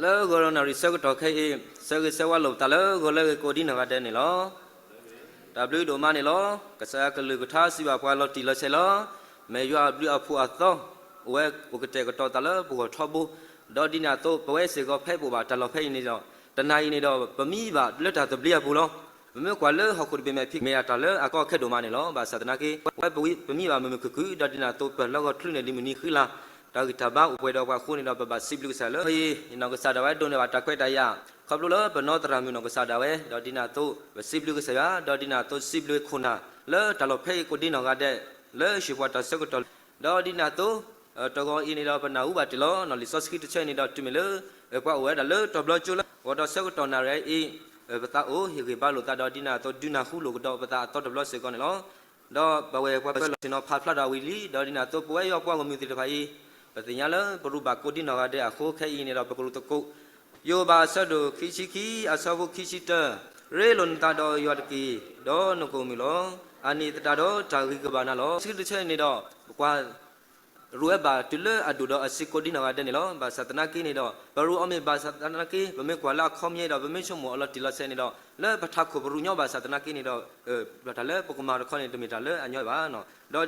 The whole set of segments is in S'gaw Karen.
လၢဂီၤနၣ်ရံၣ်ဆၢကတီၢ်ခဲအံၤ, ဆၢဂ့ၤဆၢဝါလိာ်ပသးလၢဂီၤလၢအဂ့ၤကိးဒ်နီၢ်ဂၤဒဲးန့ၣ်လီၤ. တၢ်ဘျုးဒိၣ်မးန့ၣ်လီၤ. ကစၢ်ယွၤကလုၢ်ကထါစံးဘၣ်ပှၤလီၤတံၢ်လီၤဆဲးလီၤ. မ့ၢ်ယွၤအဘျုးအဖှိၣ်အသီ, အိၣ်ဝဲအိၣ်ကတဲာ်ကတီၤသးလၢပဂီၢ်ထီဘိ, ဒီးဒ်န့ၣ်အသိး ပဝဲစ့ၢ်ကီးဖဲပအိၣ်ဘၣ်တၢ်လီၢ်ဖဲအံၤန့ၣ်ဒီး, တနၤအံၤန့ၣ်ဒီး ပမံဘၣ်လၢတၢ်သဘျ့အပူၤလီၤ. ပမ့ၢ်ကွၢ်လၢဟီၣ်ခိၣ်တဘ့ၣ်မဲာ်ဖံး မ့ၢ်အတၢ်လၢအကီအခဲဒိၣ်မးန့ၣ်လီၤ. ဘၣ်ဆၣ်သနာ်က့ ပဝဲပမံဘၣ်မုာ်မုာ်ခုၣ်ခုၣ်, ဒီးဒ်န့ၣ်အသိးပၢၢ်လၢဂီၤချုးန့ၣ် ဒ်မုၢ်နံၤဃံလၤ, တၢ်ဂံၢ်တၢ်ဘါအိၣ်ပှဲၤဒီးပှၤအဃိန့ၣ်ဒီး ပဘၣ်စံးဘျုးကစၢ်လၢ နီၢ်ကစၢ်ဒၣ်ဝဲဒိးန့ၢ်ဘၣ်တၢ်ခွဲးတၢ်ယာ် ခီဖျိလၢပနီၢ်သရၣ်မုၣ်နီၢ်ကစၢ်ဒၣ်ဝဲ, ဒီးဒ်န့ၣ်အသိး ပစံးဘျုးကစၢ်ယွၤ, ဒီးဒ်န့ၣ်အသိးစံးဘျုးခိၣ်နၢ် လၢတၢ်လီၢ်ဖဲအံၤကိးဒ်နီၢ်ဂၤဒဲး, လၢဟံၣ်ပှၤတၢ်ဆၢကတီၢ်, ဒီးဒ်န့ၣ်အသိး တဂီၤအံၤန့ၣ်ဒီး ပနၢ်ဟူဘၣ်တ့ၢ်လီၤ. လံာ်စီဆှံတဆၢအံၤန့ၣ်ဒီး တုၤမ့ၢ်လၢ ပှၤအိၣ်ဝဲဒၣ်လၢတီၤဘျီကၠိလၢ ဂီၤဒီးဆၢကတီၢ်နၣ်ရံၣ်အံၤ, ပသးအိၣ်ဟ့ၣ်ဂံၢ်ဘါလိာ်သးဒီး ဒ်န့ၣ်အသိးဒုးနၢ်ဟူလိာ်ကဒီးပသးအသီတဘျီစ့ၢ်ကီးန့ၣ်လီၤ. ဒီးပဝဲပှၤပၢၤလီၢ်ဆ့ၣ်နီၤဖးဖျါထီၣ်ဝံၤလံ, ဒီးဒ်န့ၣ်အသိးပဝဲယွၤပှၤဂီၢ်မုၢ်သ့ၣ်တဖၣ်အံၤ, ပသ့ၣ်ညါလၢပရူးဘၣ်ကိးဒ်နီၢ်ဂၤဒဲးအဃိ ခဲအံၤန့ၣ်ဒီး ပကရူးသကိး ယိၤဘးအဆၢဒိၣ်ခံဆံခံ အဆၢဖိခံဆံတၢ, ရ့လိာ်နသးဒီးယွၤတက့ၢ်, ဒီးနကအိၣ်မုာ်လီၤ. အန့ၣ်သတးဒီးတၢ်ဂ့ၤကဘၣ်နၤလီၤ. ဆံတဆၢန့ၣ်ဒီး ပကွၢ် ရူးဝဲဘၣ်တုၤလၢအဒိၣ်ဒီးအဆံးကိးဒ်နီၢ်ဂၤဒဲးန့ၣ်လီၤ. ဘၣ်ဆၣ်သနာ်က့န့ၣ်ဒီး ပရူးအီၤမ့ၢ်ဘၣ်ဆၣ်သနာ်က့ ပမ့ၢ်ကွၢ်လၢအခီပညီဒီး ပမ့ၢ်ဆိကမိၣ်အလီၤတံၢ်လီၤဆဲးန့ၣ်ဒီး လၢပထးခိၣ်ပရူးညီဘၣ်ဆၣ်သနာ်က့န့ၣ်ဒီး တၢ်လၢပကမၤတခီန့ၣ် တမ့ၢ်တၢ်လၢအညီဘၣ်.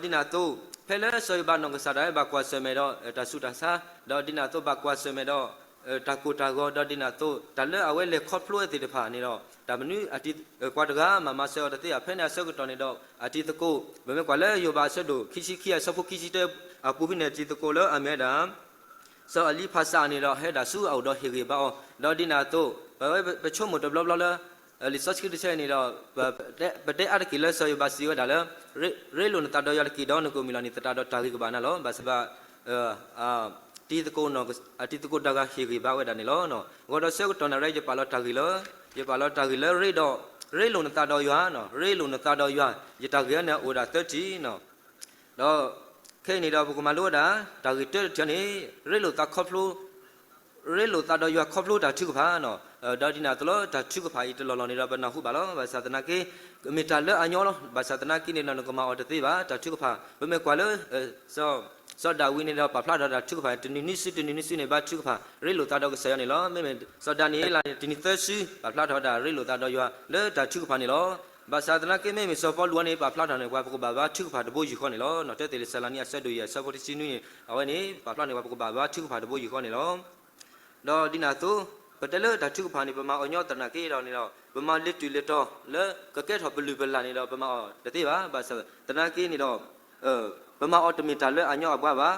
ဒီးဒ်န့ၣ်အသိး ဖဲလၢစီၤယိၤဘးနီၢ်ကစၢ်ဒၣ်ဝဲဘၣ်ကွၢ်ဆၢၣ်မဲာ်ဒီး တၢ်ဆူးတၢ်ဆါ, ဒီးဒ်န့ၣ်အသိးဘၣ်ကွၢ်ဆၢၣ်မဲာ်ဒီး တၢ်ကိၢ်တၢ်ဂီၤ ဒီးဒ်န့ၣ်အသိး တၢ်လၢအဝဲလဲၤခီဖျိဝဲသ့ၣ်တဖၣ်န့ၣ်ဒီး တၢ်မနုၤအတံၤ ပှၤတဂၤမၤမၤစၢၤအီၤတသ့ဘၣ်. ဖဲန့ၣ်အဆၢကတီၢ်န့ၣ်ဒီး အတံၤသကိး ပမ့ၢ်ကွၢ်လၢယိၤဘးအဆၢဒိၣ် ခံဆံခံအဆၢဖိခံဆံတၢ အပူၤဖဲန့ၣ် အတံၤသကိးလၢအမ့ၢ်ဝဲဒၣ် စီၤအလံဖးစးန့ၣ်ဒီး ဟဲဒၣ်ဆူအအိၣ်ဒီးဟ့ၣ်ဂံၢ်ဘါအီၤ, ဒီးဒ်န့ၣ်အသိး ပဝဲပဆိကမိၣ်တဘျီဘျီလၢ လံာ်စီဆှံတဆၢန့ၣ်ဒီး ပတဲအါတက့ၢ်လၢစီၤယိၤဘးစံးဝဲဒၣ်လၢ ရ့လိာ်နသးဒီးယွၤတက့ၢ် ဒီးနကအိၣ်မုာ်လီၤန့ၣ် သတးဒီးတၢ်ဂ့ၤကဘၣ်နၤလီၤ. ဘၣ်ဆၣ်ဘၣ် တံၤသကိး အတံၤသကိးတဂၤ ဟ့ၣ်ဂံၢ်ဘါဝဲဒၣ်န့ၣ်လီၤ. ဂီၤဒီးဆၢကတီၢ်နၣ်ရံၣ် ယပာ်လီၤတၢ်ဂ့ၢ်လၢ ယပာ်လီၤတၢ်ဂ့ၢ်လၢရ့ဒီး ရ့လိာ်နသးဒီးယွၤ, ရ့လိာ်နသးဒီးယွၤ, ယတၢ်ဂ့ၢ်အံၤန့ၣ်အိၣ်ဝဲဒၣ်သၢထံၣ် ဒီးခဲအံၤန့ၣ်ဒီး ပကမၤလိဝဲဒၣ် တၢ်ဂ့ၢ်တၢတထံၣ်န့ၣ် ရ့လိာ်သးခီဖျိ ရ့လိာ်သးဒီးယွၤခီဖျိတၢ်ထုကဖၣ်န့ၣ်, ဒီးဒ်န့ၣ်အသိးလၢတၢ်ထုကဖၣ်အံၤတလီၢ်လီၢ်န့ၣ်ဒီး ပနၢ်ဟူဘၣ်လီၤ. ဘၣ်ဆၣ်သနာ်က့ မ့ၢ်တၢ်လၢအညီလီၤ. ဘၣ်ဆၣ်သနာ်က့န့ၣ်ဒီး နကမၤအီၤတသ့ဘၣ် တၢ်ထုကဖၣ်. ပမ့ၢ်ကွၢ်လၢ စီၤဒၤဝံးန့ၣ်ဒီး ပာ်ဖျါထီၣ်တၢ်ထုကဖၣ် တနံၤနွံစု တနံၤနွံစုန့ၣ် ဘါထုကဖၣ် ရ့လိာ်သးဒီးကစၢ်ယွၤန့ၣ်လီၤ. မ့မ့ၢ်စီၤဒၤနံးယ့လးန့ၣ် တနံၤသၢစု ပာ်ဖျါထီၣ်ဝဲဒၣ် ရ့လိာ်သးဒီးယွၤလၢတၢ်ထုကဖၣ်န့ၣ်လီၤ. ဘၣ်ဆၣ်သနာ်က့ မ့မ့ၢ်စီၤပီလူးအံၤန့ၣ် ပာ်ဖျါထီၣ်န့ၣ် ပှၤပကဘၣ်ဘါထုကဖၣ်တဘိယူၢ်ဃီန့ၣ်လီၤ. တၢသ့းလံာ်စၤလနံအဆၢဒိၣ်ယဲၢ် အဆၢဖိတဆံနွံန့ၣ် အဝဲန့ၣ် ပာ်ဖျါန့ၣ် ပှၤပကဘၣ်ဘါထုကဖၣ်တဘိယူၢ်ဃီန့ၣ်လီၤ. ဒီးဒ်န့ၣ်အသိး ပတဲလၢတၢ်ထုကဖၣ်န့ၣ် ပမၤအီၤညီသနာ်က့ဒီးန့ၣ်ဒီး ပမၤလ့ၤတုၤလ့ၤတီၤလၢ ကကဲထီၣ်ပလုၢ်ပလၢ်န့ၣ်ဒီး ပမၤအီၤတသ့ဘၣ်. ဘၣ်ဆၣ်သနာ်က့န့ၣ်ဒီး ပမၤအီၤတမ့ၢ်တၢ်လၢအညီအဘှါဘၣ်.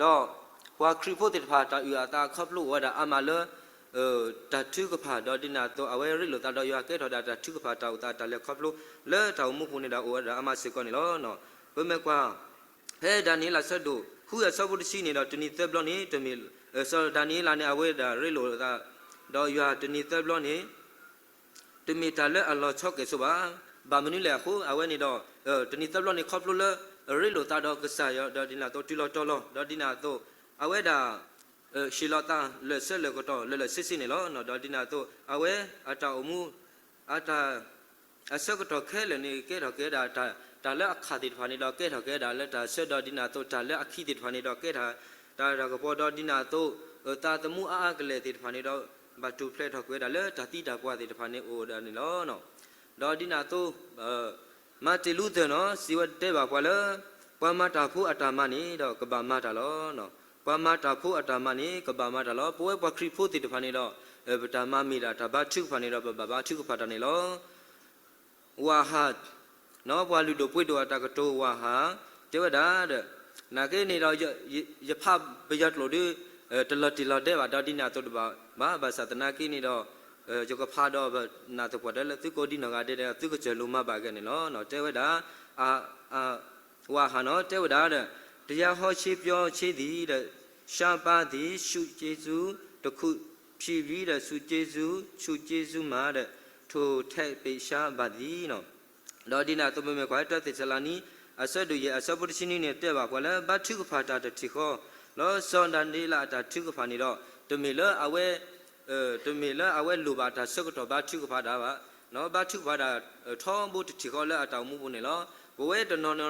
ဒီးပှၤခရံာ်ဖိသ့ၣ်တဖၣ် တၢ်အုၣ်အသးခီဖျိအိၣ်ဝဲဒၣ်အါမးလၢ တၢ်ထုကဖၣ် ဒီးဒ်န့ၣ်အသိး အဝဲရ့လိာ်သးဒီးယွၤ ကဲထီၣ်ဒၣ်တၢ်ထုကဖၣ် တၢ်အိၣ်သးတၢ်လဲၤခီဖျိ လၢတၢ်အိၣ်မူပူၤန့ၣ်ဒီး အိၣ်ဝဲဒၣ်အါမးစ့ၢ်ကီးန့ၣ်လီၤ. ပမ့ၢ်ကွၢ် ဖဲဒၤနံးယ့လးအဆၢဒိၣ် ဃုအဆၢဖိတဆံန့ၣ်ဒီး တနံၤသၢဘျီန့ၣ် တမ့ၢ် စီၤဒၤနံးယ့လးန့ၣ် အဝဲဒၣ်ရ့လိာ်သး ဒီးယွၤတနံၤသၢဘျီန့ၣ် တမ့ၢ်တၢ်လၢအလီၤဆီကဲၣ်ဆိးဘၣ်. ဘၣ်မနုၤလဲၣ်အဃိ အဝဲန့ၣ်ဒီး တနံၤသၢဘျီန့ၣ် ခီဖျိလၢ ရ့လိာ်သးဒီးကစၢ်ယွၤ ဒီးဒ်န့ၣ်အသိးတုၤလီၤတီၤလီၤ ဒီးဒ်န့ၣ်အသိး အဝဲဒၣ် ဟ့ၣ်လီၤသး လၢာ်ဆၢလၢာ်ကတီၢ် လၢာ်လၢာ်ဆ့ဆ့န့ၣ်လီၤ. ဒီးဒ်န့ၣ်အသိး အဝဲအတၢ်အိၣ်မူ အတၢ် အဆၢကတီၢ်ခဲလၢာ်န့ၣ် ကဲထီၣ်က့ၤဝဲဒၣ် တၢ်လၢအခးသ့ၣ်တဖၣ်န့ၣ်ဒီး ကဲထီၣ်က့ၤဝဲဒၣ်လၢတၢ်ဆၢ ဒီးဒ်န့ၣ်အသိး တၢ်လၢအခံသ့ၣ်တဖၣ်န့ၣ်ဒီး ကဲထီၣ်တၢ်တၢ်ကပီၤ ဒီးဒ်န့ၣ်အသိး သးသမူအါအါကလဲာ်သ့ၣ်တဖၣ်န့ၣ်ဒီး ဘၣ်ထူၣ်ဖျဲးထီၣ်ကွံာ်ဝဲဒၣ်လၢတၢ်သံတၢ်ပှၢ်သ့ၣ်တဖၣ်န့ၣ်အိၣ်ဝဲဒၣ်န့ၣ်လီၤ. ဒီးဒ်န့ၣ်အသိး Martin Luther န့ၣ် စံးဝဲတဲဘၣ်ပှၤလၢ ပှၤမၤတၢ်ဖိအတၢ်မၤန့ၣ်ဒီး ကဘၣ်မၤတၢ်လီၤ. ပှၤမၤတၢ်ဖိအတၢ်မၤန့ၣ် ကဘၣ်မၤတၢ်လီၤ. ပဝဲပှၤခရံာ်ဖိသ့ၣ်တဖၣ်န့ၣ်ဒီး ပတၢ်မၤမ့ၢ်ဒၣ်တၢ်ဘါထုကဖၣ်န့ၣ်ဒီး ပဘၣ်ဘါထုကဖၣ်တၢ်န့ၣ်လီၤ. ဝၤဟး န့ၣ် ပှၤလုၢ်ဒိၣ်ပှ့ၤဒိၣ်အတၢ်ကတိၤဝၤဟး တဲဝဲဒၣ်ဒီး နာ်က့န့ၣ်ဒီး ယဖးပယီၤကျိာ်ဒီး တလီၤတံၢ်လီၤဒဲးဘၣ် ဒီးဒ်န့ၣ်အသိးတဘၣ်ဘၣ် ဘၣ်ဆၣ်သနာ်က့န့ၣ်ဒီး ယကဖးဒီးပနၢ်သပှၢ်တၢၢ်လၢ သုကိးဒံနီၢ်ဂၤဒဲးဒီး သုကစၢၢ်လိာ်မၤဘၣ်ကဲန့ၣ်လီၤ. တဲဝဲဒၣ် ဝၤဟးန့ၣ် တဲဝဲဒၣ်ဒီး တရားဟောခြင်းပြောခြင်းသည် ဒီးရှင်းပါးသည်၊ဆုကျေးဇူးတစ်ခုဖြစ်ပြီး၊ ဒီးဆုကျေးဇူး၊ ဆုကျေးဇူးမှာဒီး ထိုထက်ပေရှားပါသည်န့ၣ် ဒီးဒ်န့ၣ်အသိး ပမ့ၢ်ကွၢ် တၢသ့းစၤလနံ အဆၢဒိၣ်ယဲၢ် အဆၢဖိတဆံနွံန့ၣ် တဲဘၣ်ပှၤလၢ ဘါထုကဖၣ်တၢ်တထံၣ်ဃီ လၢစီၤဒၤနံးယ့လးအတၢ်ထုကဖၣ်န့ၣ်ဒီး တမ့ၢ်လၢအဝဲ တမ့ၢ်လၢအဝဲလိၣ်ဘၣ်တၢ်ဆၢကတီၢ်ဘါထုကဖၣ်တၢ်ဘၣ်, ဘါထုကဖၣ်တၢ် ထီဘိတထံၣ်ဃီလၢအတၢ်အိၣ်မူပူၤန့ၣ်လီၤ. ပဝဲတနီၤနီၤ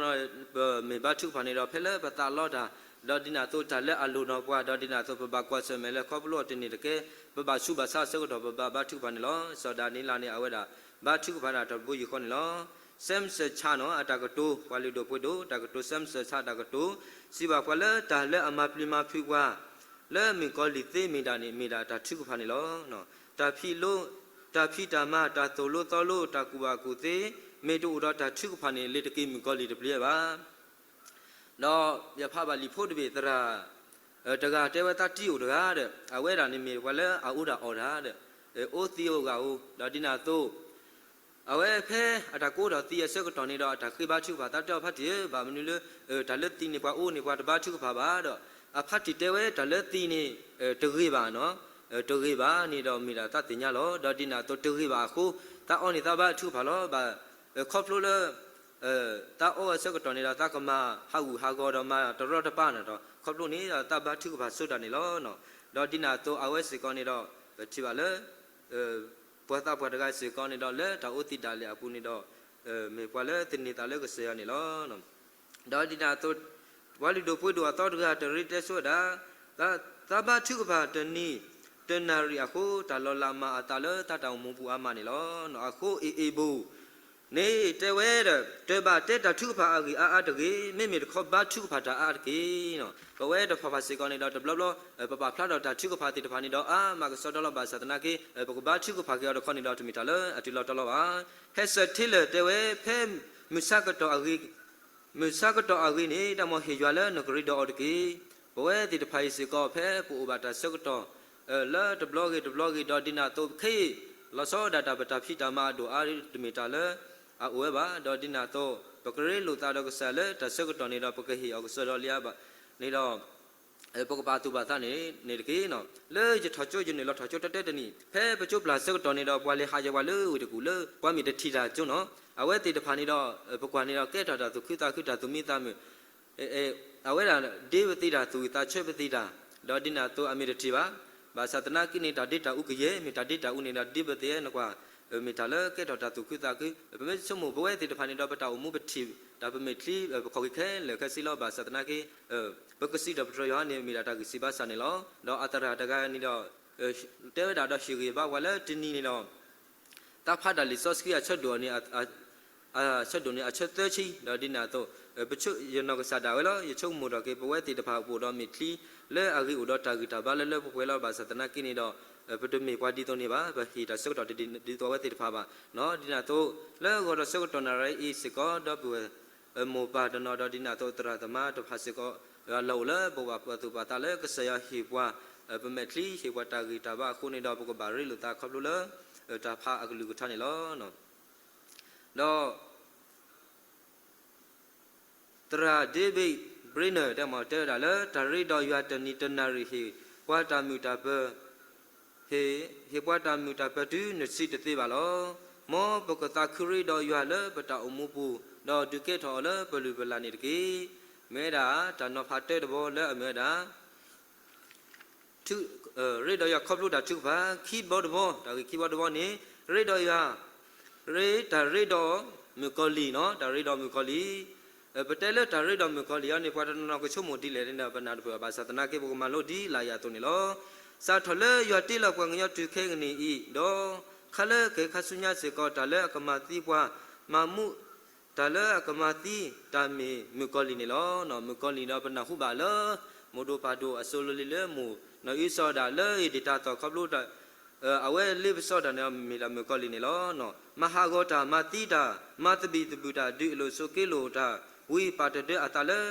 ပမ့ၢ်ဘါထုကဖၣ်န့ၣ်ဒီး ဖဲလၢပသးလီတၢ် ဒီးဒ်န့ၣ်အသိးတၢ်လၢအလိၣ်နီၢ်ပှၤ ဒီးဒ်န့ၣ်အသိး ပဘၣ်ကွၢ်ဆၢၣ်မဲာ်လၢခီဖျိအီၤတန့ၢ်တကဲ ပဘၣ်ဆူးဘၣ်ဆါအဆၢကတီၢ် ပဘၣ်ဘါထုကဖၣ်န့ၣ်လီၤ. စီၤဒၤနံးယ့လးန့ၣ် အဝဲဒၣ်ဘါထုကဖၣ်ဒၣ်တၢ်တဘိယူၢ်ဃီန့ၣ်လီၤ. စဲးစၢၣ်ဆၣ်နီၤ အတၢ်ကတိၤ ပှၤလုၢ်ဒိၣ်ပှ့ၤဒိၣ် တၢ်ကတိၤ စဲးစၢၣ်ဆၣ်တၢ်ကတိၤ စံးဘၣ်ပှၤလၢတၢ်လၢအမၤပျံၤမၤဖုးပှၤ လၢမုၣ်ကီၤလံၢ်သ့မ့ၢ်ဒၣ်န့ၣ် မ့ၢ်ဒၣ်တၢ်ထုကဖၣ်န့ၣ်လီၤ. တၢ်ဖံးလိ တၢ်ဖံးတၢ်မၤ တၢ်သိၣ်လိသီလိ တၢ်ကူၣ်ဘၣ်ကူၣ်သ့ မ့ၢ်တအိၣ်ဒီးတၢ်ထုကဖၣ်န့ၣ် လ့ၤတက့ၤမုၣ်ကီၤလံၢ်တပျံၤဘၣ်. ဒီးယဖးဘၣ်လံာ်ဖိတဘ့ၣ်သရၣ် တဂၤတဲဝဲသးတံၤအိၣ်တဂၤဒီး အဝဲဒၣ်န့ၣ်မ့ၢ်ပှၤလၢအအိၣ်ဒၣ်အီၣ်တၢ်ဒီး အိၣ်သံးအိၣ်ဂၢၢ်အိၣ် ဒီးဒ်န့ၣ်အသိး အဝဲဖဲအတၢ်ကအိးထီၣ်သံးအဆၢကတီၢ်န့ၣ်ဒီး အတၢ်ဃ့ဘါထုကဖၣ် သးတဲအီၤဖါတံၢ်ဧၢ ဘၣ်မနုၤလၢ တၢ်လၢသံးန့ၣ် ပှၤအိၣ်န့ၣ် ပှၤတဘါထုကဖၣ်ဘၣ်ဒီး အဖါတံၢ်တဲဝဲတၢ်လၢသံးန့ၣ် တဂ့ၤဘၣ်နီၤ တဂ့ၤဘၣ်န့ၣ်ဒီးမ့ၢ်ဒၣ်သးသ့ၣ်ညါလီၤ. ဒီးဒ်န့ၣ်အသိးတဂ့ၤဘၣ်အဃိ သးအီန့ၣ်သးဘါထုကဖၣ်လီၤ. ဘၣ်ခီဖျိလၢ သးအီအဆၢကတီၢ်န့ၣ်ဒီး သးကမၤဟးဂူာ်ဟးဂီၤဒီးမၤတရီတပါန့ၣ်ဒီး ခီဖျိန့ၣ်ဒီးသးဘါထုကဖၣ်ဆိတၢ်န့ၣ်လီၤ. ဒီးဒ်န့ၣ်အသိးအဝဲစ့ၢ်ကီးန့ၣ်ဒီး ပထံၣ်ဘၣ်လၢ ပှၤသးပှၢ်တဂၤစ့ၢ်ကီးန့ၣ်ဒီး လၢတၢ်အိၣ်သံးဒၣ်လဲာ်အပူၤန့ၣ်ဒီး မ့ၢ်ပှၤလၢသန့ၤသးလၢကစၢ်ယွၤန့ၣ်လီၤ. ဒီးဒ်န့ၣ်အသိး ပှၤလုၢ်ဒိၣ်ပှ့ၤဒိၣ်အသီတဂၤတရ့တဲဆိဝဲဒၣ် သးဘါထုကဖၣ်တနံၤ တနၣ်ရံၣ်အဃိ တၢ်လီၤလးမၤအသးလၢတၢ်အိၣ်မူပူၤအါမးန့ၣ်လီၤ. အဃိအ့ၣ်အ့ၣ်ဘိၣ်န့ၣ် တဲဝဲဒီး တဘၣ်တဲတၢ်ထုကဖၣ်အဂ့ၢ်အါအါတဂ့ၤ, မ့မ့ၢ်တခီဘါထုကဖၣ်တၢ်အါအါတက့ၢ်. ပဝဲတဖၣ်ဖၣ်စ့ၢ်ကီးန့ၣ်ဒီး တဘျီဘျီ ပပာ်ဖျါထီၣ်တၢ်ထုကဖၣ်သ့ၣ်တဖၣ်န့ၣ်ဒီး အါမးကစီဒီလီၤ. ဘၣ်ဆၣ်သနာ်က့ ပကဘါထုကဖၣ်က့ၤအီၤတခီန့ၣ်ဒီး တမ့ၢ်တၢ်လၢအတုၤလီၤတီၤလီၤဘၣ်. ဟဲစၢၣ်ထ့လၢာ်တဲဝဲ ဖဲမုၢ်ဆါကတီၢ်အဂ့ၢ် မုၢ်ဆါကတီၢ်အဂ့ၢ်န့ၣ် တၢ်မ့ၢ်ဟ့ၣ်ယွၤလၢနကရ့ဒီးအီၤတက့ၢ်. ပဝဲသ့ၣ်တဖၣ်အံၤစ့ၢ်ကီး ဖဲပအိၣ်ဘၣ်တၢ်ဆၢကတီၢ် လၢတဘျီဂ့ၤတဘျီဂ့ၤ ဒီးဒ်န့ၣ်အသိး ခဲအံၤ လီၤဆီဒၣ်တၢ်ပတၢ်ဖံးတၢ်မၤအဒိၣ်အါ တမ့ၢ်တၢ်လၢအအိၣ်ဝဲဘၣ်. ဒီးဒ်န့ၣ်အသိး ပကရ့လိာ်သးဒီးကစၢ်လၢတၢ်ဆၢကတီၢ်န့ၣ်ဒီး ပကဟ့ၣ်အီၤကစၢ်ဒီးလံဧါဘၣ်န့ၣ်ဒီး ပကပာ်သူၣ်ပာ်သးန့ၣ်တက့ၢ်. လၢယထီၣ်ကၠိယနုာ်လီၤထီၣ်ကၠိတၢတၢတနံၣ် ဖဲပကၠိပျၢ်ဆၢကတီၢ်န့ၣ်ဒီး ပှၤလဲၤဟးယဲၤပှၤလၢဝ့ၢ်တကူၣ်လၢ ပှၤမ့ၢ်တထံၣ်တၢ်ကၠိနီၤ အဝဲသ့ၣ်တဖၣ်န့ၣ်ဒီး ပကွၢ်န့ၣ်ဒီး ကဲထီၣ်တၢ်သူၣ်ခုသးခု တၢ်သူၣ်မံသးမုာ် အဝဲဒၣ်ဒ့ပသ့တၢ် သူၣ်ဝံၣ်သးဆၢပသ့တၢ် ဒီးဒ်န့ၣ်အသိးအမ့ၢ်တထံၣ်ဘၣ်. ဘၣ်ဆၣ်သနာ်က့န့ၣ် တၢ်ဒ့တၢ်အူကယဲၢ် မ့ၢ်တၢ်ဒ့တၢ်အူန့ၣ်ဒီး ဒ့ပသ့နကွၢ် မ့ၢ်တၢ်လၢကဲထီၣ်တၢ်သူၣ်ခုသးခု ပမ့ၢ်ဆိကမိၣ် ပဝဲသ့ၣ်တဖၣ်န့ၣ်ဒီး ပတၢ်အိၣ်မူပထံၣ် တၢ်ပမဲာ်ချံ ပခီၣ်က့ၤခဲလၢာ်ခဲဆ့လီၤ. ဘၣ်ဆၣ်သနာ်က့ ပကစံးထီၣ်ပတြၢၤယွၤန့ၣ် မ့ၢ်ဒၣ်တၢ်ဂံၢ်စၢ်ဘါစၢ်န့ၣ်လီၤ. ဒီးအသရၣ်တဂၤန့ၣ်ဒီး တဲဝဲဒၣ်ဒီးဟ့ၣ်ဂံၢ်ဘါပှၤလၢတနံၤန့ၣ်ဒီး သးဖးတၢ်လံာ်စီဆှံအဆၢဒိၣ်န့ၣ် အဆၢဒိၣ်န့ၣ် အဆၢသၢဆံ ဒီးဒ်န့ၣ်အသိး ယနီၢ်ကစၢ်ဒၣ်ဝဲလီၤ. ယဆိကမိၣ်ထီၣ်က့ၤ ပဝဲသ့ၣ်တဖၣ်ပအိၣ်ဒီးမဲာ်ချံ လၢအဂ့ၤအိၣ်ဒီးတၢ်ဂံၢ်တၢ်ဘါလၢလၢပှဲၤပှဲၤလီၤ. ဘၣ်ဆၣ်သနာ်က့န့ၣ်ဒီး ပတမ့ၢ်ပှၤဒ်သိးန့ၣ်ဘၣ်. ပဟ့ၣ်တၢ်ဆၢကတီၢ်တဒ်သိးအဝဲသ့ၣ်တဖၣ်ဘၣ်. ဒ်န့ၣ်အသိး လၢဂီၤဒီးဆၢကတီၢ်နၣ်ရံၣ်အံၤစ့ၢ်ကီး ဒီပုၢ်ဝဲၢ် မိၢ်ပၢ်တနီၤဒီးဒ်န့ၣ်အသိး သရၣ်သမါတဖၣ်စ့ၢ်ကီး လၢအိၣ်လၢပကဘၣ်ပာ်သူၣ်ပာ်သးလၢကစၢ်ယွၤဟ့ၣ်ပှၤ ပမဲာ်ချံ ဟ့ၣ်ပှၤတၢ်ဂံၢ်တၢ်ဘါအဃိန့ၣ်ဒီး ပကဘၣ်ရ့လိာ်သးခီဖျိလၢ တၢ်ဖးအကလုၢ်ကထါန့ၣ်လီၤ. ဒီး သရၣ် David Brainerd တဲမ့ၢ်တဲဝဲဒၣ်လၢ တၢ်ရ့ဒီးယွၤတနံၤတနၣ်ရံၣ် ဟ့ၣ်ပှၤတၢ်မုာ်တၢ်ပၢၤ ဟ့ၣ် ဟ့ၣ်ပှၤတၢ်မုာ်တၢ်ပၢၤတုၤနစံးတသ့ဘၣ်လီၤ. မ်ပကသးခုရ့ဒီးယွၤလၢပတၢ်အိၣ်မူပူၤ ဒီးဒုးကဲထီၣ်အီၤလၢပလုၢ်ပလၢ်န့ၣ်တက့ၢ်. မ့ၢ်ဝဲဒၣ်တၢ်နီၤဖးတၢတဘီလၢအမ့ၢ်ဝဲဒၣ် ရ့ဒီးယွၤခီဖျိတၢ်ထုကဖၣ် ခံဘီတဘီ တၢ်ဂ့ၢ်ခံဘီတဘီန့ၣ် ရ့ဒီးယွၤ ရ့တၢ်ရ့ဒီးမုၣ်ကီၤလံၢ်နီၤ တၢ်ရ့ဒီးမုၣ်ကီၤလံၢ် ပတဲလၢတၢ်ရ့ဒီးမုၣ်ကီၤလံၢ်အံၤန့ၣ် ပှၤတနီၤနီၤကဆိကမိၣ်ဒ်လဲၣ်န့ၣ်ဒီး ပနၢ်တပၢၢ်ဘၣ်ဆၣ်သနာ်က့ ပကမၤလိဒ်လၢအယၤအသိးန့ၣ်လီၤ. စးထီၣ်လၢယွၤတ့လီၤပှၤကညီတုၤခဲကနံၣ်အံၤ ဒီးခါလၢကဟဲခါဆူညါစ့ၢ်ကီး တၢ်လၢအကမၤသံပှၤ မၤမူ တၢ်လၢအကမၤသံတၢ်မ့ၢ်မုၣ်ကီၤလံၢ်န့ၣ်လီၤ. မုၣ်ကီၤလံၢ်ဒီးပနၢ်ဟူဘၣ်လၢ မိၢ်ဒိၣ်ပၢ်ဒိၣ်အစိၤလီၤလံၤလၢမိၢ်နီၢ်အံၤစီၤဒၣ်လၢအံၤဒံးတၢ်သီၣ်ခီဖျိ အဝဲလ့ပစီဒၣ်န့ၣ် မ့ၢ်ဒၣ်မုၣ်ကီၤလံၢ်န့ၣ်လီၤ. မၤဟးဂီၤတၢ် မၤသံတၢ် မၤသဘံၣ်သဘုၣ်တၢ် ဒုးအ့ၣ်လိာ်ဆိးက့လိာ်တၢ် ဝံၤပာ်တဒၢအသးလၢ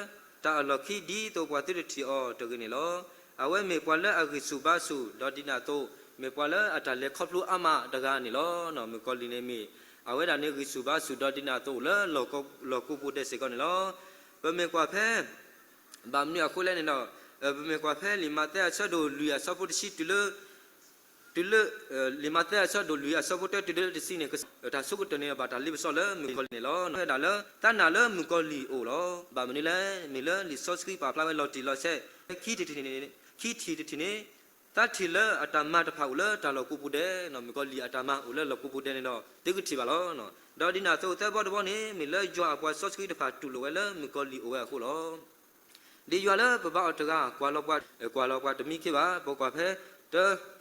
တၢ်အလီၢ်ခံဒ်သိးပှၤသုတထံၣ်အီၤတဂ့ၤန့ၣ်လီၤ. အဝဲမ့ၢ်ပှၤလၢအဂံၢ်ဆူၣ်ဘါဆူၣ် ဒီးဒ်န့ၣ်အသိး မ့ၢ်ပှၤလၢအတၢ်လဲၤခီဖျိအါမးတဂၤန့ၣ်လီၤ. မုၣ်ကီၤလံၢ်န့ၣ်မ့ၢ် အဝဲဒၣ်န့ၣ်ဂံၢ်ဆူၣ်ဘါဆူၣ် ဒီးဒ်န့ၣ်အသိးလၢလီၢ်ကိးပူၤဒဲးစ့ၢ်ကီးန့ၣ်လီၤ. ပမ့ၢ်ကွၢ်ဖဲ ဘၣ်မနုၤအဃိလဲၣ်န့ၣ်ဒီး ပမ့ၢ်ကွၢ်ဖဲလံာ်မးသဲအဆၢဒိၣ်လွံၢ်အဆၢဖိတဆံတုၤလၢ တုၤလၢ လံာ်မးသဲအဆၢဒိၣ်လွံၢ်အဆၢဖိတၢတုၤလၢတဆံန့ၣ် တၢ်ဆိကတၢၢ်န့ၣ် ဘၣ်တၢ်လ့ပစီလၢမုၣ်ကီၤလံၢ်န့ၣ်လီၤ. ဝဲဒၣ်လၢ သးနာ်လၢမုၣ်ကီၤလံၢ်အိၣ်လီၤ. ဘၣ်မနုၤလဲၣ် မ့ၢ်လၢလံာ်စီဆှံပာ်ဖျါဝဲလီၤတံၢ်လီၤဆဲး ခံထံၣ်တထံၣ်န့ၣ် ခံထံၣ်တထံၣ်န့ၣ် သးထံၣ်လၢအတၢ်မၤတဖၣ်အိၣ်လၢတၢ်လီၢ်ကိးပူၤဒဲး, မုၣ်ကီၤလံၢ်အတၢ်မၤအိၣ်လၢလီၢ်ကိးပူၤဒဲးန့ၣ်ဒီး သုကထံၣ်ဘၣ်လီၤ. ဒီးဒ်န့ၣ်အသိးသၢဘီတဘီန့ၣ် မ့ၢ်လၢယွၤအပှၤစီဆှံတဖၣ်တူၢ်လိာ်ဝဲလၢမုၣ်ကီၤလံၢ်အိၣ်ဝဲအဃိလီၤ. ဒ်ယွၤလၢပဘါအီၤတဂၤ ကွၢ်လီၤပှၤ, ကွၢ်လီၤပှၤတမံခ့ဘၣ်, ပကွၢ်ဖဲ တၢ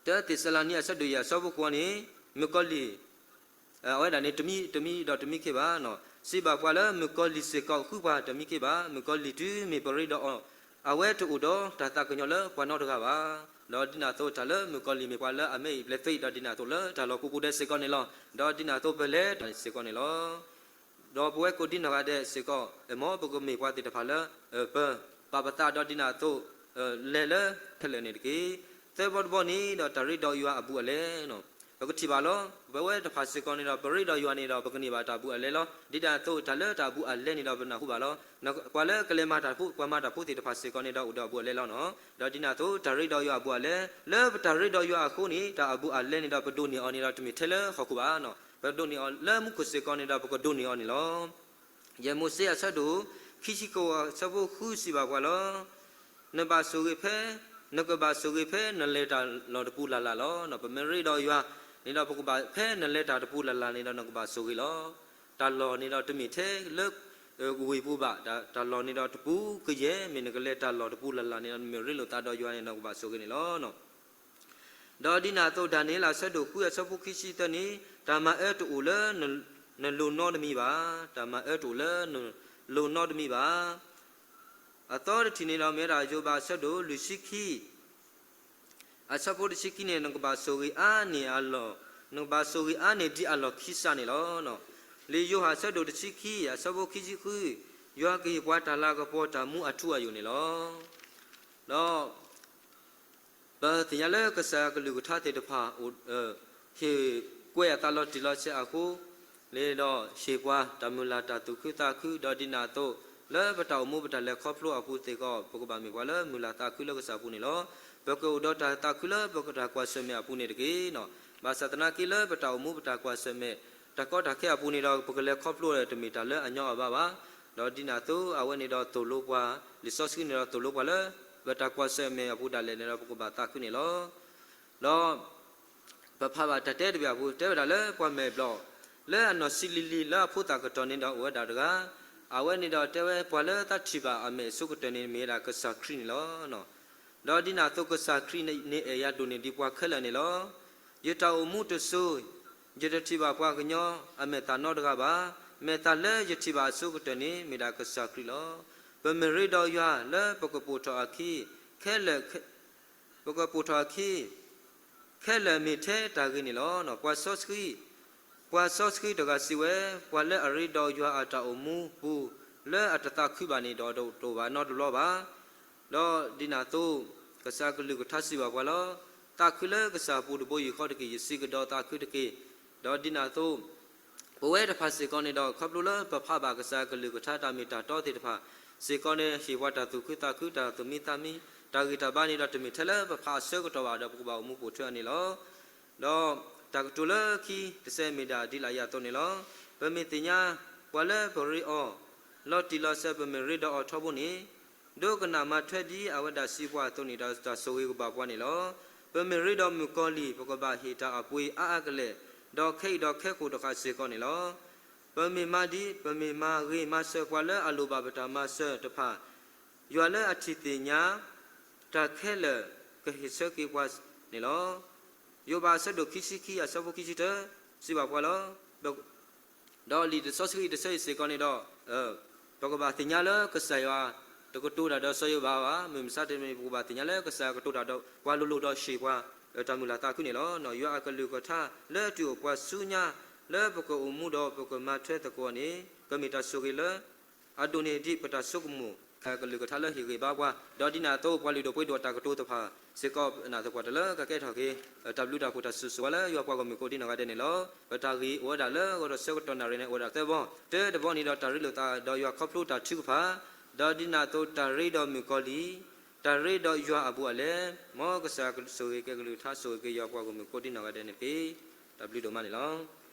တၢသ့းစၤလနံအဆၢဒိၣ်ယဲၢ်အဆၢဖိဃိးန့ၣ်, မုၣ်ကီၤလံၢ် အဝဲဒၣ်န့ၣ် တမံ, တမံဒီးတမံခ့ဘၣ်, စံးဘၣ်ပှၤလၢမုၣ်ကီၤလံၢ်စ့ၢ်ကီးဃုပှၤတမံခ့ဘၣ်, မုၣ်ကီၤလံၢ်တုၤမ့ၢ်ပရ့ဒီးအီၤ, အဝဲတအိၣ်ဒီးတၢ်သးကညီၤလၢပှၤနီတဂၤဘၣ်. ဒီးဒ်န့ၣ်အသိးတၢ်လၢမုၣ်ကီၤလံၢ်မ့ၢ်ပှၤလၢအမဲအံၤဘျဲးသ့ ဒီးဒ်န့ၣ်အသိးလၢတၢ်လီၢ်ကိးပူၤဒဲးစ့ၢ်ကီးန့ၣ်လီၤ. ဒီးဒ်န့ၣ်အသိးပလဲၤတၢ်စ့ၢ်ကီးန့ၣ်လီၤ. ဒီးပဝဲကိးဒံနီၢ်ဂၤဒဲးစ့ၢ်ကီး, မ်ပကမ့ၢ်ပှၤသ့ၣ်တဖၣ်လၢ ပ ပာ်ပသးဒီးဒ်န့ၣ်အသိး လဲၤလၢ ခဲလၢာ်န့ၣ်တက့ၢ်. သၢဘီတဘီန့ၣ်ဒီးတၢ်ရ့ဒီးယွၤအဘူးအလဲ, ပကထံၣ်ဘၣ်လီၤ. ပဝဲတဖၣ်စ့ၢ်ကီးန့ၣ်ဒီး ပရ့ဒီးယွၤန့ၣ်ဒီး ပကန့ၢ်ဘၣ်တၢ်ဘူးအလဲလီၤ. ဒ်န့ၣ်အသိးတၢ်လၢတၢ်ဘူးအလဲန့ၣ်ဒီးပနၢ်ဟူဘၣ်လီၤ. ပှၤလၢကလဲၤမၤတၢ်ဖိ, ပှၤမၤတၢ်ဖိသ့ၣ်တဖၣ်စ့ၢ်ကီးန့ၣ်ဒီးအိၣ်ဒီးအဘူးအလဲလီၤ. ဒီးဒ်န့ၣ်အသိးတၢ်ရ့ဒီးယွၤအဘူးအလဲ, လၢပတၢ်ရ့ဒီးယွၤအဃိန့ၣ် တၢ်အဘူးအလဲန့ၣ်ဒီးပဒိးန့ၢ်အီၤန့ၣ်ဒီးတမ့ၢ်ထဲလၢဟီၣ်ခိၣ်ဘၣ်, ပဒိးန့ၢ်အီၤလၢမူခိၣ်စ့ၢ်ကီးန့ၣ်ဒီးပကဒိးန့ၢ်အီၤန့ၣ်လီၤ. ယဲၢ်မိၤၡ့အဆၢဒိၣ် ခံဆံဃိးအဆၢဖိဃုစံးဘၣ်ပှၤလီၤ. နဘၣ်ဆိၣ်ဂ့ၤဖဲ, နကဘၣ်ဆိၣ်ဂ့ၤဖဲနလဲၤတၢ်လီၢ်တပူၤလၢ်လၢ်လီၤ. ပမ့ၢ်ရ့ဒီးယွၤန့ၣ်ဒီး ပကဘၣ်ဖဲနလဲၤတၢ်တပူၤလၢ်လၢ်န့ၣ်ဒီး နကဘၣ်ဆိၣ်ဂ့ၤလီၤ. တၢ်လီၢ်န့ၣ်ဒီးတမ့ၢ်ထဲလၢ ဝ့ၢ်ပူၤဘၣ်, တၢ်လီၢ်န့ၣ်ဒီးတပူၤကယဲၢ်, မ့ၢ်နကလဲၤတၢ်လီၢ်တပူၤလၢ်လၢ်န့ၣ်ဒီး နမ့ၢ်ရ့လိာ်သးဒီးယွၤန့ၣ် နကဘၣ်ဆိၣ်ဂ့ၤန့ၣ်လီၤ. ဒီးဒ်န့ၣ်အသိး ဒၤနံးယ့လးအဆၢဒိၣ်ဃုအဆၢဖိခံဆံသၢန့ၣ်, တၢ်မၤအၢတအိၣ်လၢ နလိၤနီတမံၤဘၣ်, တၢ်မၤအၢတအိၣ်လၢ နလိၤနီတမံၤဘၣ်. အသီတထံၣ်န့ၣ်ဒီး မ့ၢ်ဝဲဒၣ်ယိၤဘးအဆၢဒိၣ်လွံၢ်ဆံခံ အဆၢဖိတဆံခံန့ၣ် နကဘၣ်ဆိၣ်ဂ့ၤအါန့ၢ်အလီၢ်, နကဘၣ်ဆိၣ်ဂ့ၤအါန့ၢ်ဒ်အလီၢ်ခံစးန့ၣ်လီၤ. လံာ်ယိၤဟၣ်အဆၢဒိၣ်တဆံခံ အဆၢဖိခံဆံဃု, ယွၤကဟ့ၣ်ပှၤတၢ်လၤကပီၤတၢ်မူအထူအယိာ်န့ၣ်လီၤ. ဒီး ပသ့ၣ်ညါလၢကစၢ်ယွၤကလုၢ်ကထါသ့ၣ်တဖၣ် ဟ့ၣ်ကွဲးအသးလီၤတံၢ်လီၤဆဲးအဃိန့ၣ်ဒီး ဟ့ၣ်ပှၤတၢ်မုၢ်လၢ်တၢ်သူၣ်ခုသးခု ဒီးဒ်န့ၣ်အသိး လၢပတၢ်အိၣ်မူပတၢ်လဲၤခီဖျိအပူၤစ့ၢ်ကီး ပကဘၣ်မ့ၢ်ပှၤလၢမုၢ်လၢ်သးခုလၢကစၢ်အပူၤန့ၣ်လီၤ. ပကအိၣ်ဒီးတၢ်သးခုလၢပတၢ်ကွၢ်ဆၢၣ်မဲာ်အပူၤန့ၣ်တက့ၢ်. ဘၣ်ဆၣ်သနာ်က့လၢပတၢ်အိၣ်မူပတၢ်ကွၢ်ဆၢၣ်မဲာ် တၢ်ကီတၢ်ခဲအပူၤန့ၣ်ဒီး ပကလဲၤခီဖျိဒီးတမ့ၢ်တၢ်လၢအညီအဘၣ်ဘၣ်. ဒီးဒ်န့ၣ်အသိး အဝဲန့ၣ်ဒီးသိၣ်လိပှၤ, လံာ်စီဆှံန့ၣ်ဒီးသိၣ်လိပှၤလၢ ပတၢ်ကွၢ်ဆၢၣ်မဲာ်အပူၤဒၣ်လဲာ်န့ၣ်ဒီး ပကဘၣ်သးခုန့ၣ်လီၤ. ဒီး ပဖးဘၣ်တၢ်တဲတဘ့ၣ်အပူၤ တဲဝဲဒၣ်လၢပှၤမဲာ်ဘျီၣ် လၢအနီၢ်ဆံးလံၤလံၤလၢအဖိသၣ်ကတီၢ်န့ၣ်ဒီးအိၣ်ဝဲဒၣ်တဂၤ, အဝဲန့ၣ်ဒီးတဲဝဲပှၤလၢသးထံၣ်ဘၣ်အမဲာ်အဆိကတၢၢ်န့ၣ် မ့ၢ်ဝဲဒၣ်ကစၢ်ခရံာ်န့ၣ်လီၤ. ဒီးဒ်န့ၣ်အသိးကစၢ်ခရံာ်န့ၣ်အဲၣ်ယၤဒိၣ်န့ၢ်ဒံးပှၤခဲလၢာ်န့ၣ်လီၤ. ယတၢ်အိၣ်မူတစိၤ ယတထံၣ်ဘၣ်ပှၤကညီအမဲာ်သးနီတဂၤဘၣ်. မဲာ်သးလၢယထံၣ်ဘၣ်အဆိကတၢၢ်န့ၣ် မ့ၢ်ဒၣ်ကစၢ်ခရံာ်လီၤ. ပမ့ၢ်ရ့ဒီးယွၤလၢပကပိာ်ထီၣ်အခံ ခဲလၢာ် ပကပိာ်ထီၣ်အခံ ခဲလၢာ်မ့ၢ်ထဲတၢ်ဂ့ၤန့ၣ်လီၤ. ပှၤစီဆှံ, ပှၤစီဆှံတဂၤစံးဝဲ, ပှၤလၢအရ့ဒီးယွၤအတၢ်အိၣ်မူပူၤ လၢအတသးခုဘၣ်န့ၣ်ဒီး တအိၣ်ဘၣ်နီတဘျီဘၣ်. ဒီးဒ်န့ၣ်အသိး ကစၢ်ကလုၢ်ကထါစံးဘၣ်ပှၤလီၤ. သးခုလၢကစၢ်အပူၤတဘိယူၢ်ဃီတက့ၢ်, ယစံးကဒီးသးခုတက့ၢ်. ဒီးဒ်န့ၣ်အသိး ပဝဲတဖၣ်စ့ၢ်ကီးန့ၣ်ဒီး ခီဖျိလၢပဖးဘၣ်ကစၢ်ကလုၢ်ကထါတၢ်မ့ၢ်တၢ်တီသ့ၣ်တဖၣ်စ့ၢ်ကီးန့ၣ် ဟ့ၣ်ပှၤတၢ်သူၣ်ခုသးခု တၢ်သူၣ်မံသးမံ တၢ်ဂံၢ်တၢ်ဘါန့ၣ်ဒီး တမ့ၢ်ထဲလၢပဖးအဆၢကတီၢ်ဘၣ်ဒီး ပကဘၣ်အိၣ်မူပိာ်ထွဲအီၤန့ၣ်လီၤ. ဒီးတၢ်ကတိၤလၢခံတစဲးမ့ၢ်ဒၣ်ဒ်လာ်အံၤအသိးန့ၣ်လီၤ. ပမ့ၢ်သ့ၣ်ညါ ပှၤလၢပရ့အီၤ လီၤတံၢ်လီၤဆဲး ပမ့ၢ်ရ့ဒီးအီၤထီဘိန့ၣ် ဒိကနၣ်မၤထွဲဒ်အဝဲဒၣ်စံးပှၤအသိးန့ၣ်ဒီး တၢ်ဆိၣ်ဂ့ၤကဘၣ်ပှၤန့ၣ်လီၤ. ပမ့ၢ်ရ့ဒီးမုၣ်ကီၤလံၢ် ပကဘၣ်ဟ့ၣ်တၢ်အပှ့ၤအါအါကလဲာ်, ဒီးခဲအံၤဒီးခဲကိာ်တဃၣ်စ့ၢ်ကီးန့ၣ်လီၤ. ပမ့ၢ်မၤဒ်, ပမ့ၢ်မၤဂ့ၤမၤစၢၤပှၤလၢအလိၣ်ဘၣ်ပတၢ်မၤစၢၤတဖၣ်, ယွၤလၢအထံၣ်သ့ၣ်ညါ တၢ်ခဲလၢာ် ကဟ့ၣ်ဆၢက့ၤပှၤန့ၣ်လီၤ. ယိၤဘးအဆၢဒိၣ်ခံဆံခံအဆၢဖိခံဆံတၢ စံးဘၣ်ပှၤလီၤ. ဒီးလံာ်စီဆှံတဆၢအံၤစ့ၢ်ကီးန့ၣ်ဒီး ပကဘၣ်သ့ၣ်ညါလၢကစၢ်ယွၤ တကတိၤတၢ်ဒီးစီၤယိၤဘးဘၣ်. မုၢ်မဆါတနံၤ ပကဘၣ်သ့ၣ်ညါလၢကစၢ်ယွၤကတိၤတၢ်ဒီးပှၤလိၤလိၤဒီးဟ့ၣ်ပှၤ တၢ်မုၢ်လၢ်သးခုန့ၣ်လီၤ. ယွၤအကလုၢ်ကထါလၢအတုၤအိၣ်ပှၤဆူညါ လၢပကအိၣ်မူဒီးပကမၤထွဲသကိးန့ၣ် ကမ့ၢ်တၢ်ဆိၣ်ဂ့ၤလၢ အဒိၣ်န့ၢ်ဒံးပတၢ်ဆိကမိၣ် ကလုၢ်ကထါလၢဟ့ၣ်ဂံၢ်ဘါပှၤ, ဒီးဒ်န့ၣ်အသိး ပှၤလုၢ်ဒိၣ်ပှ့ၤဒိၣ်တၢ်ကတိၤတဖၣ်စ့ၢ်ကီး နာ်သပှၢ်တၢၢ်လၢကကဲထီၣ်က့ၤ တၢ်ဘျုးတၢ်ဖှိၣ်တၢ်စူၢ်စူၢ်ဝဲလၢယွၤပှၤဂီၢ်မုၢ်ကိးဒံနီၢ်ဂၤဒဲးန့ၣ်လီၤ. ပတၢ်ဂ့ၢ်အိၣ်ဝဲဒၣ်လၢဂီၤဒီးဆၢကတီၢ်နၣ်ရံၣ်န့ၣ် အိၣ်ဝဲဒၣ်သၢဘီ, တၢတဘီန့ၣ်ဒီးတၢ်ရ့လိာ်သးဒီးယွၤခီဖျိတၢ်ထုကဖၣ်, ဒီးဒ်န့ၣ်အသိးတၢ်ရ့ဒီးမုၣ်ကီၤလံၢ်, တၢ်ရ့ဒီးယွၤအဘူးအလဲ, မ်ကစၢ်ဆိၣ်ဂ့ၤက့ၤကလုၢ်ကထါ ဆိၣ်ဂ့ၤက့ၤယွၤပှၤဂီၢ်မုၢ်ကိးဒံနီၢ်ဂၤဒဲးန့ၣ်တက့ၢ်. တၢ်ဘျုးဒိၣ်မးန့ၣ်လီၤ.